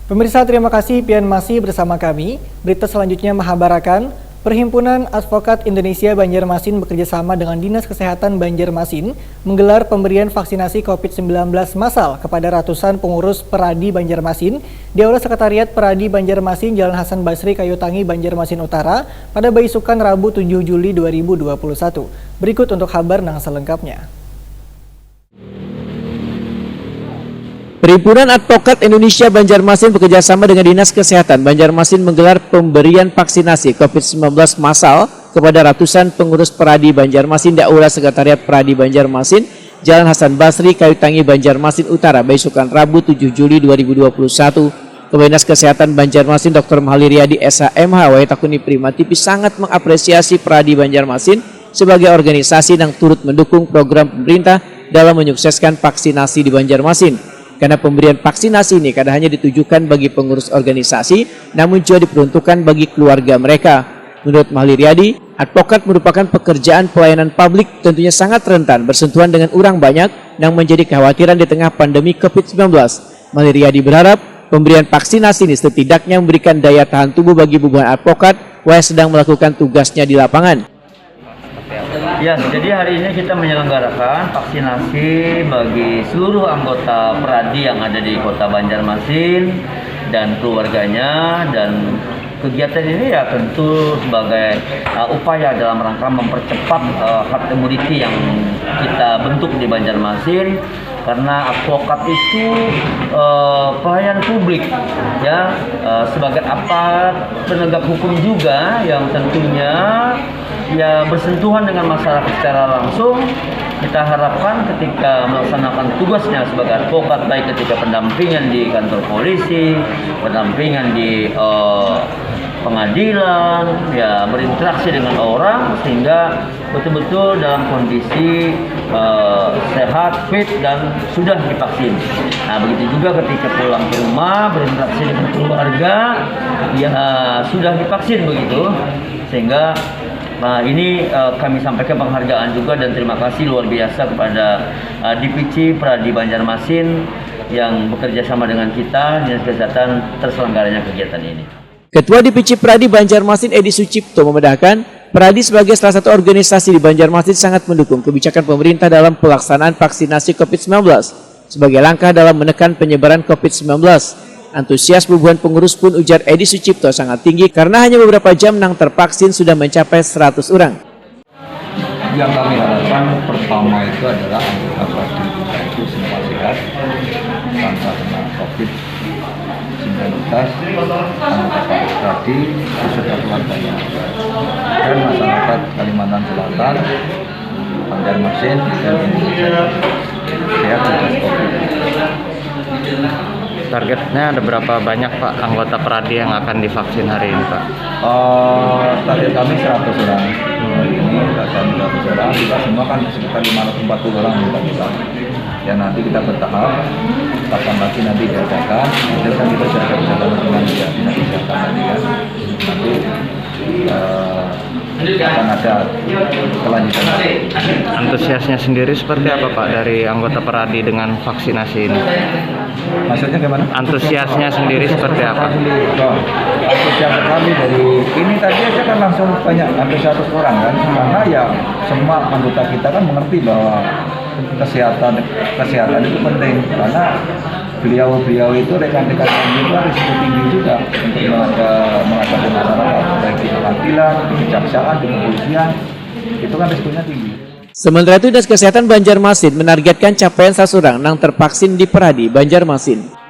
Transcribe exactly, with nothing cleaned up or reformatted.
Pemirsa, terima kasih pian masih bersama kami. Berita selanjutnya menghabarakan, Perhimpunan Advokat Indonesia Banjarmasin bekerjasama dengan Dinas Kesehatan Banjarmasin menggelar pemberian vaksinasi covid sembilan belas massal kepada ratusan pengurus Peradi Banjarmasin di Aula Sekretariat Peradi Banjarmasin, Jalan Hasan Basri, Kayu Tangi, Banjarmasin Utara, pada baisukan Rabu tujuh Juli dua ribu dua puluh satu. Berikut untuk habar nang selengkapnya. Perhimpunan Advokat Indonesia Banjarmasin bekerjasama dengan Dinas Kesehatan Banjarmasin menggelar pemberian vaksinasi covid sembilan belas massal kepada ratusan pengurus Peradi Banjarmasin di Aula Sekretariat Peradi Banjarmasin, Jalan Hasan Basri, Kayu Tangi, Banjarmasin Utara, baisukan Rabu tujuh Juli dua ribu dua puluh satu. Kepala Dinas Kesehatan Banjarmasin, Doktor Mahali Riyadi, S H M H, wayah takuni Prima T V, sangat mengapresiasi Peradi Banjarmasin sebagai organisasi yang turut mendukung program pemerintah dalam menyukseskan vaksinasi di Banjarmasin. Karena pemberian vaksinasi ini kada hanya ditujukan bagi pengurus organisasi, namun juga diperuntukkan bagi keluarga mereka. Menurut Mahli Riyadi, advokat merupakan pekerjaan pelayanan publik, tentunya sangat rentan bersentuhan dengan orang banyak yang menjadi kekhawatiran di tengah pandemi covid sembilan belas. Mahli Riyadi berharap pemberian vaksinasi ini setidaknya memberikan daya tahan tubuh bagi bubuhan advokat wayah sedang melakukan tugasnya di lapangan. Ya, jadi hari ini kita menyelenggarakan vaksinasi bagi seluruh anggota Peradi yang ada di Kota Banjarmasin dan keluarganya, dan kegiatan ini ya tentu sebagai uh, upaya dalam rangka mempercepat uh, herd immunity yang kita bentuk di Banjarmasin, karena advokat itu uh, pelayan publik, ya, uh, sebagai aparat penegak hukum juga yang tentunya ya bersentuhan dengan masyarakat secara langsung. Kita harapkan ketika melaksanakan tugasnya sebagai advokat, baik ketika pendampingan di kantor polisi, pendampingan di uh, pengadilan, ya, berinteraksi dengan orang sehingga betul-betul dalam kondisi uh, sehat, fit, dan sudah divaksin. Nah, begitu juga ketika pulang ke rumah, berinteraksi dengan keluarga, ya, sudah divaksin begitu, sehingga Nah, ini uh, kami sampaikan penghargaan juga dan terima kasih luar biasa kepada uh, D P C Peradi Banjarmasin yang bekerja sama dengan kita, Dinas Kesehatan, terselenggaranya kegiatan ini. Ketua D P C Peradi Banjarmasin, Edi Sucipto, memedahkan, Peradi sebagai salah satu organisasi di Banjarmasin sangat mendukung kebijakan pemerintah dalam pelaksanaan vaksinasi covid sembilan belas sebagai langkah dalam menekan penyebaran covid sembilan belas. Antusias bubuhan pengurus pun, ujar Edi Sucipto, sangat tinggi karena hanya beberapa jam nang tervaksin sudah mencapai seratus orang. Yang kami harapkan pertama itu adalah anggota Peradi kita itu semua sehat, tanpa kena covid sembilan belas, anggota Peradi beserta keluarganya, dan masyarakat Kalimantan Selatan, Banjarmasin, dan Indonesia sehat, bebas covid. Targetnya ada berapa banyak, Pak, anggota Peradi yang akan divaksin hari ini, Pak? Uh, target kami seratus orang. Hari ini target kami seratus orang, kita semua kan sekitar lima ratus empat puluh orang minta kita. Ya, nanti kita bertahap, kapan lagi nanti diadakan, itu kan kita sudah bisa sama dengan dia, bisa disiapkan lagi kan. Nanti uh, akan ada kelanjutan. Antusiasnya sendiri seperti apa, Pak, dari anggota Peradi dengan vaksinasi ini? Maksudnya gimana? Antusiasnya sendiri seperti apa? Oh, antusias sekali dari ini tadi aja kan langsung banyak, hampir seratus orang kan, karena ya semua anggota kita kan mengerti bahwa kesehatan kesehatan itu penting, karena beliau-beliau itu, rekan-rekan kami itu kan risiko tinggi juga untuk menghadapi masyarakat, baik di pengadilan, di kejaksaan, di kepolisian, itu kan risikonya tinggi. Sementara itu, Dinas Kesehatan Banjarmasin menargetkan capaian seratus orang nang tervaksin di Peradi Banjarmasin.